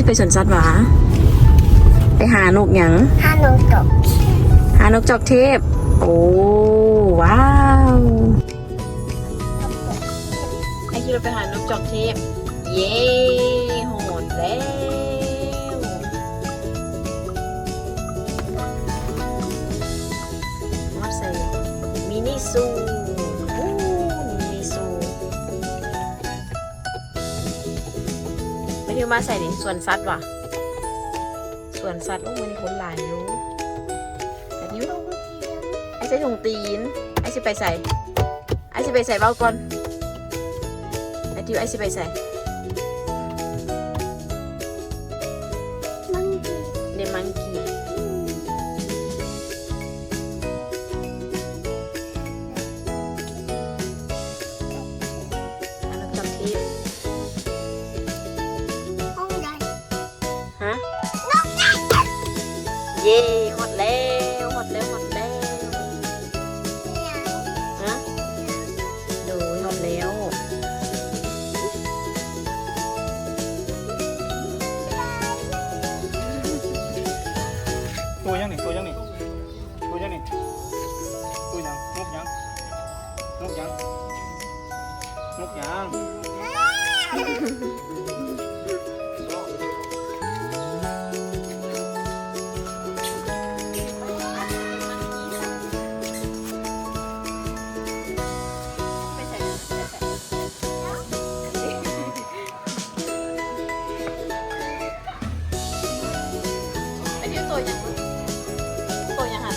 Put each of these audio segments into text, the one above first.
ໄປສວນສັດຫວາ? ໄປຫານົກຫຍັງ? ຫານົກຈອກເທບ. ຫານົກຈອກເທບ. ໂອ້ ວ້າວ. ໄອຄິດວ່າໄປຫານົກຈອກເທບ. ເຢ້ ຮອດແລ້ວ. ຮອດໃສ? ມິນິຊູ. ໂອ້ ມິນິຊູ. ໄປທ່ຽວມາໃສນີ້? ສວນສັດຫວາ? ສວນສັດ. ໂອ້ ມື້ນີ້ຄົນຫຼາຍຢູ່. ໄປທິວ ໄອໃສ່ຖົງຕີນ. ໄອຊິໄປໃສ? ໄອຊິໄປໃສ? ເວົ້າກ່ອນ. ໄປທິວ ໄອຊິໄປໃສ? ມັງກີ້. ເດ ມັງກີ້. ອາ ນກຈອກເທບ. ຮະ? ເຢ້ ຮອດແລ້ວ ຮອດແລ້ວ ຮອດແລ້ວ. ຮະ? ໂດຍ ຮອດແລ້ວ. ໂຕຫຍັງນີ້? ໂຕຫຍັງນີ້? ໂຕຫຍັງນີ້? ໂຕຫຍັງ? ນົກຫຍັງ? ນົກຫຍັງ? ນົກຫຍັງ? ໄປເຮັດໂຕຫຍັງ? ໂຕຫຍັງຫັ້ນ?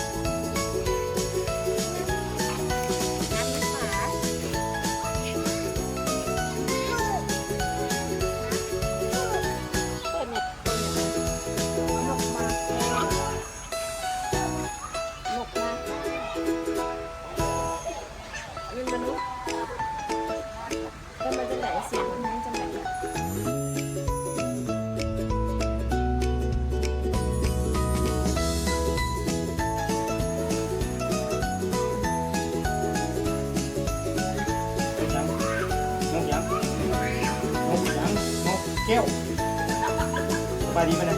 ນົກຫຍັງ? ນົກຫຍັງ? ນົກຫຍັງ? ນົກແກ້ວ. ສະບາຍດີໄປເດີ.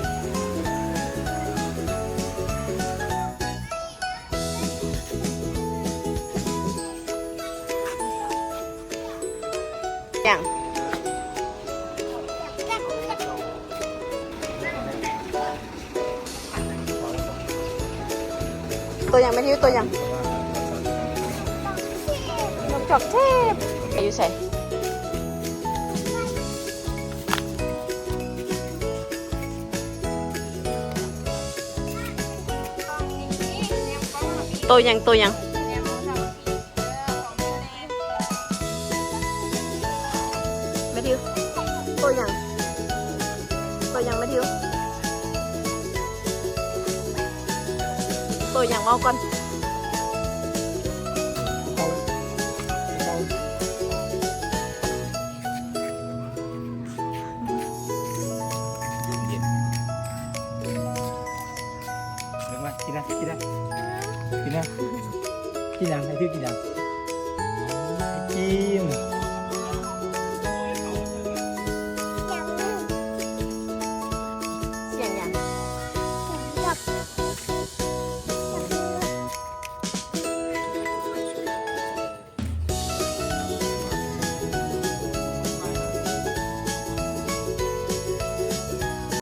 ຫຍັງ? ໂຕຫຍັງແມທິວ? ໂຕຫຍັງ? ນົກຈອກເທບ. ຢູ່ໃສ? ໂຕຫຍັງ? ໂຕຫຍັງ? ແມທິວ ໂຕຫຍັງ? ໂຕຫຍັງແມທິວ? ໂຕຫຍັງ? ເວົ້າກ່ອນ. ເບິ່ງມາ ກິນນະ ກິນນະ ກິນນະ ກິນຫຍັງ? ໃຫ້ຖືກກິນຫຍັງ?